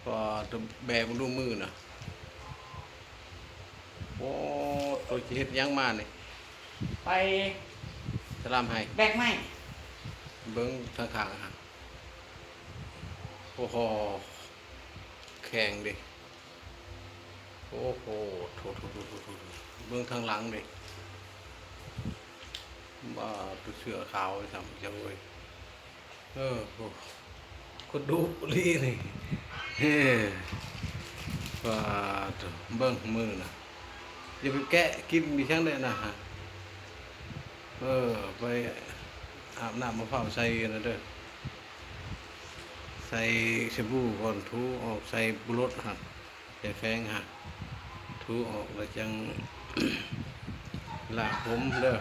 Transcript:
ປາດ ແບກເບິ່ງດູມືນະ. ໂອ້ ໂຕຊິເຮັດຫຍັງມານີ້? ໄປ ສະລາມໄຫ້ ແບກໄມ້. ເບິ່ງທາງຂ້າງຫັ້ນ ໂອ້ໂຫ ແຂງເດ້. ໂອ້ໂຫ ໂຖໆໆໆ ເບິ່ງທາງຫຼັງເດ້. ບາດ ເສື້ອຂາວຊ້ຳຈັງເວີຍ. ເອີ ໂອ້ ຄົນດຸອີ່ຫຼີນີ້. ເອີ ປາດ ເບິ່ງມືນະ. ຢ່າໄປແກະກິນອີ່ຫຍັງເດ້ນະ. ເອີ ໄປອາບນ້ຳມະພ້າວໃສ່ຫັ້ນນະເດີ. ໃສ່ສະບູກ່ອນ ຖູອອກ ໃສ່ບຸລົດຫັ້ນ ໃສ່ແຟງຫັ້ນ ຖູອອກແລ້ວຈັ່ງລ້າງຜົມເດີ.